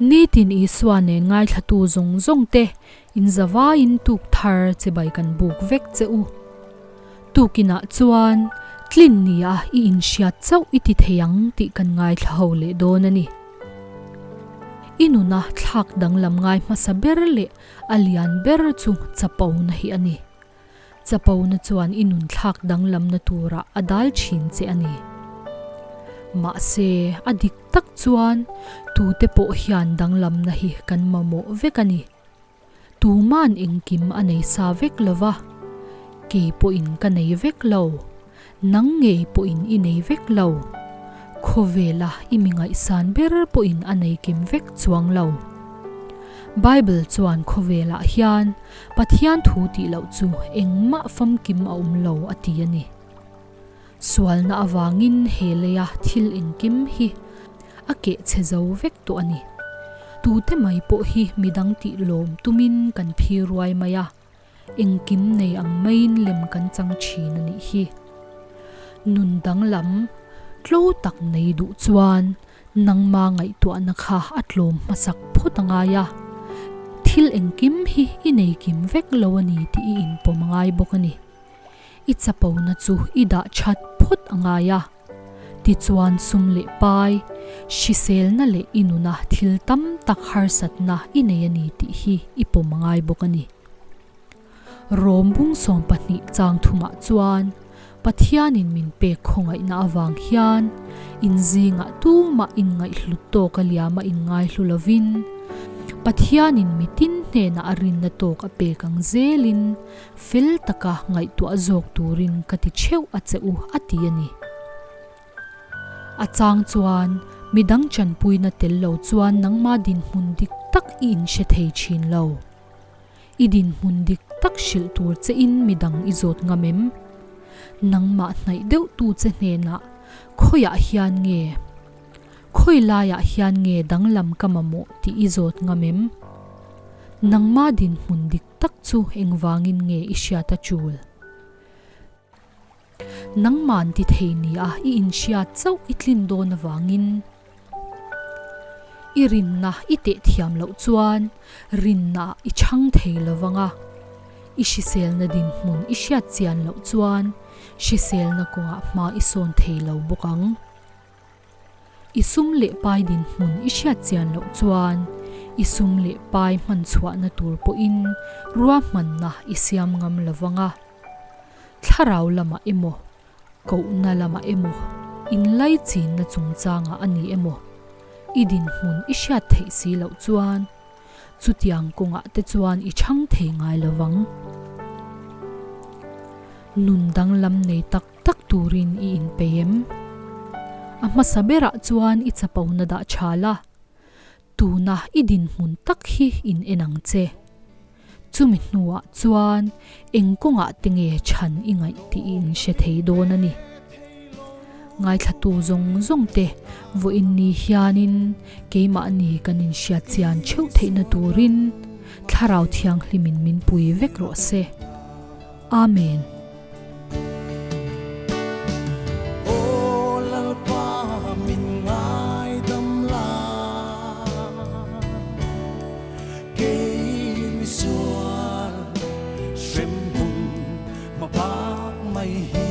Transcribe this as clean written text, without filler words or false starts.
Nitin Isua nen ngaithlatu zawng zawng te in zavaiin tuk thar chibai kan buk vek che u. Tukinah chuan tlin nia i inhriat chauh i ti thei ang tih kan ngaithla ho leh dawn a ni. I nuna thlak danglam ngai hmasa ber leh a lian ber chu chapona hi a ni. Chapona chuan i nun thlak danglamna turah a dal thin che a ni. Mahse, a dik tak chuan tute pawh hian danglamna hi kan mamawh vek a ni. Tuman engkim a nei sa vek lo va, kei pawhin ka nei vek lo, nang ngei pawhin i nei vek lo, khawvela i mi ngaihsan ber pawhin a nei kim vek chuang lo. Bible chuan khawvelah hian Pathian thu tih loh chu engmah famkim a awm lo a ti a ni. Sualna avangin he leia thil engkim hi a keh chhe zo vek tawh a ni. Tute mai pawh hi midang tih lawm tumin kan phi ruai mai a, engkim nei ang maiin lem kan chang thin a nih hi. Nun danglam tlo tak nei duh chuan Nangma ngaihtuahna kha a tlawm hmasak phawt a ngai a, thil engkim hi i nei kim vek lo a ni tih i inpawm a ngai bawk a ni. I chapona chu i dah that phawt a ngai a, tichuan sum leh pai, hriselna leh i nuna thil tam tak harsatna i nei a ni tih hi i pawm a ngai bawk a ni. Rom bung 12 chang thumah chuan Pathianin min pek khawngaihna avang hian in zingah tumah inngaihhlut tawk a liama inngaihlu lovin Pathianin mitin hnenah a rinna tawk a pek ang zelin fel taka ngaihtuah zawk turin ka ti theuh a che u a ti a ni. A chang chuan midang chanpuina tel lo chuan nangma dinhmun dik tak i inhre thei thin lo. I dinhmun dik tak hrilh tur che in midang i zawt ngam em? Nangmah hnaih deuh tu che hnenah khawiah hian nge? Khawi laiah hian nge danglam ka mamawh tih i zawt ngam em? Nangma dinhmun dik tak chu engvangin nge i hriat a tul? Nangman ti thei nia i inhriat chauh i tlin dawn avangin i rinna i teh thiam loh chuan rinna i chhang thei lo vang a, i hriselna dinhmun i hriat chian loh chuan hriselna kawngah hma i sawn thei lo bawk ang. I sum leh pai dinhmun i hriat chian loh chuan i sum leh pai hman chhuahna tur pawhin ruahmanna i siam ngam lo vang a. Thlarau lamah emaw, kohna lamah emaw, inlaichinna chungchangah a ni emaw, i dinhmun i hriat theih si loh chuan chutiang kawngah te chuan i chhang thei ngai lo vang. Nun danglam nei tak tak turin i inpeih em? A hmasa berah chuan i chapona dah tha la, Tuna i dinhmun tak hi in en ang che. Chumi hnuah chuan eng kawngah te nge chhan i ngaih tih i inhre thei dawn a ni. Ngaithlatu zawng zawng te vawiin ni hianin keimahni kan inhriat chian theuh theihna turin Thlarau Thianghlimin min pui vek rawh se. Amen. Aw Lalpa min ngaidam la, kei misual hremhmun hma bak mai hi.